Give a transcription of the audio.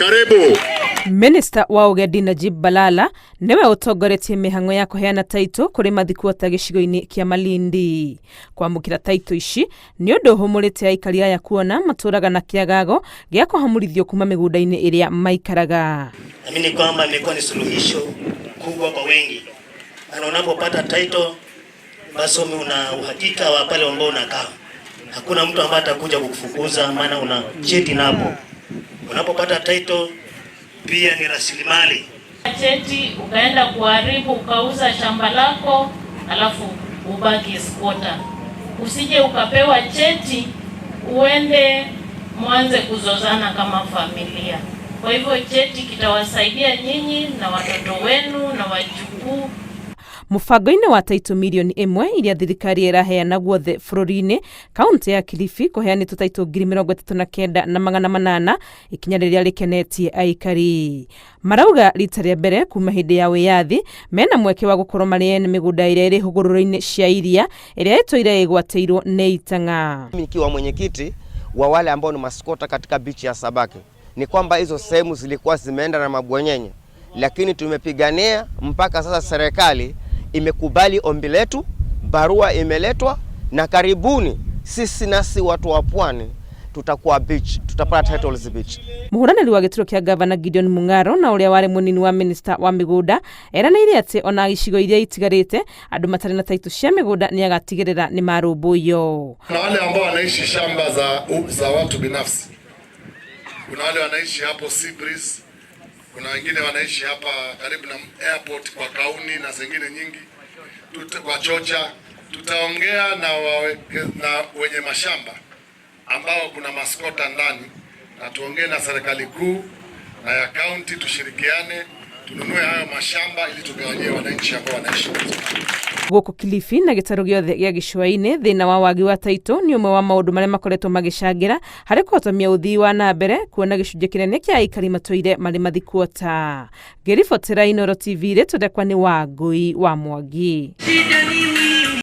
Karibu. Minista wa Ũgendi Najib Balala nĩwe ũtongoretie mĩhang'o ya kũheana taitũ kũrĩ mathikuota gĩcigo-inĩ kĩa Malindi. Kwamũkĩra taitũ ici nĩ ũndũ ũhũmũrĩte aikari aya kuona matũraga na kĩagago gĩa kũhamũrithio kuma mĩgũnda-inĩ ĩrĩa maikaraga. Naamini kwamba imekuwa ni suluhisho kubwa kwa wengi, na unapopata title basi una uhakika wa pale ambao unakaa. Hakuna mtu ambaye atakuja kukufukuza, maana una cheti napo. Unapopata title pia ni rasilimali. Cheti ukaenda kuharibu ukauza shamba lako, alafu ubaki squatter. Usije ukapewa cheti uende mwanze kuzozana kama familia. Kwa hivyo cheti kitawasaidia nyinyi na watoto wenu na wajukuu. Mũbango-inĩ wa taitũ mirioni 1 iria thirikari ĩraheana guothe bũrũri-inĩ, kaunti ya Kilifi kũheanĩtwo taitũ 39,800, ikinya rĩrĩa rĩkenetie aikari. Marauga rita rĩa mbere kuma hĩndĩ ya wĩyathi mena mweke wa gũkorwo marĩ ene mĩgũnda ĩrĩa ĩrĩ hũgũrũrũ-inĩ cia iria ĩrĩa ĩtũire ĩgwatĩirwo nĩ itang'a. Mimi nikiwa mwenyekiti wa wale ambao ni masquatter katika beach ya Sabaki, ni kwamba hizo sehemu zilikuwa zimeenda na mabwenyenye, lakini tumepigania mpaka sasa serikali imekubali ombi letu, barua imeletwa, na karibuni sisi nasi watu wa pwani tutakuwa beach, tutapata titles beach. Mũhũranĩri wa gĩturwa kĩa gavana Gideon Mung'aro na ũrĩa warĩ mũnini wa minista wa mĩgũnda eranĩire atĩ ona icigo iria itigarĩte andũ matarĩ na taitũ cia mĩgũnda nĩ agatigĩrĩra nĩ marũmbũiyo. Kuna wale ambao wanaishi shamba za watu binafsi, kuna wale wanaishi hapo Sea Breeze, kuna wengine wanaishi hapa karibu na airport kwa Kauni na zingine nyingi kwa Chocha. Tutaongea na wenye mashamba ambao kuna masquatter ndani, na tuongee na serikali kuu na ya kaunti, tushirikiane tununue hayo mashamba ili tugawanyie wananchi ambao wanaishi. Gũkũ Kilifi na gĩtarũ gĩothe gĩa gĩcũa-inĩ, thĩna wa wagi wa taitũ nĩ ũmwe wa maũndũ marĩa makoretwo magĩcangĩra harĩ kũhotomia ũthii wa na mbere, kuona gĩcunjĩ kĩnene kĩa aikari matũire marĩ mathikuota. Ngĩribotera Inooro TV, rĩtwa rĩakwa nĩ Wangũi wa Mwangi. Shida ni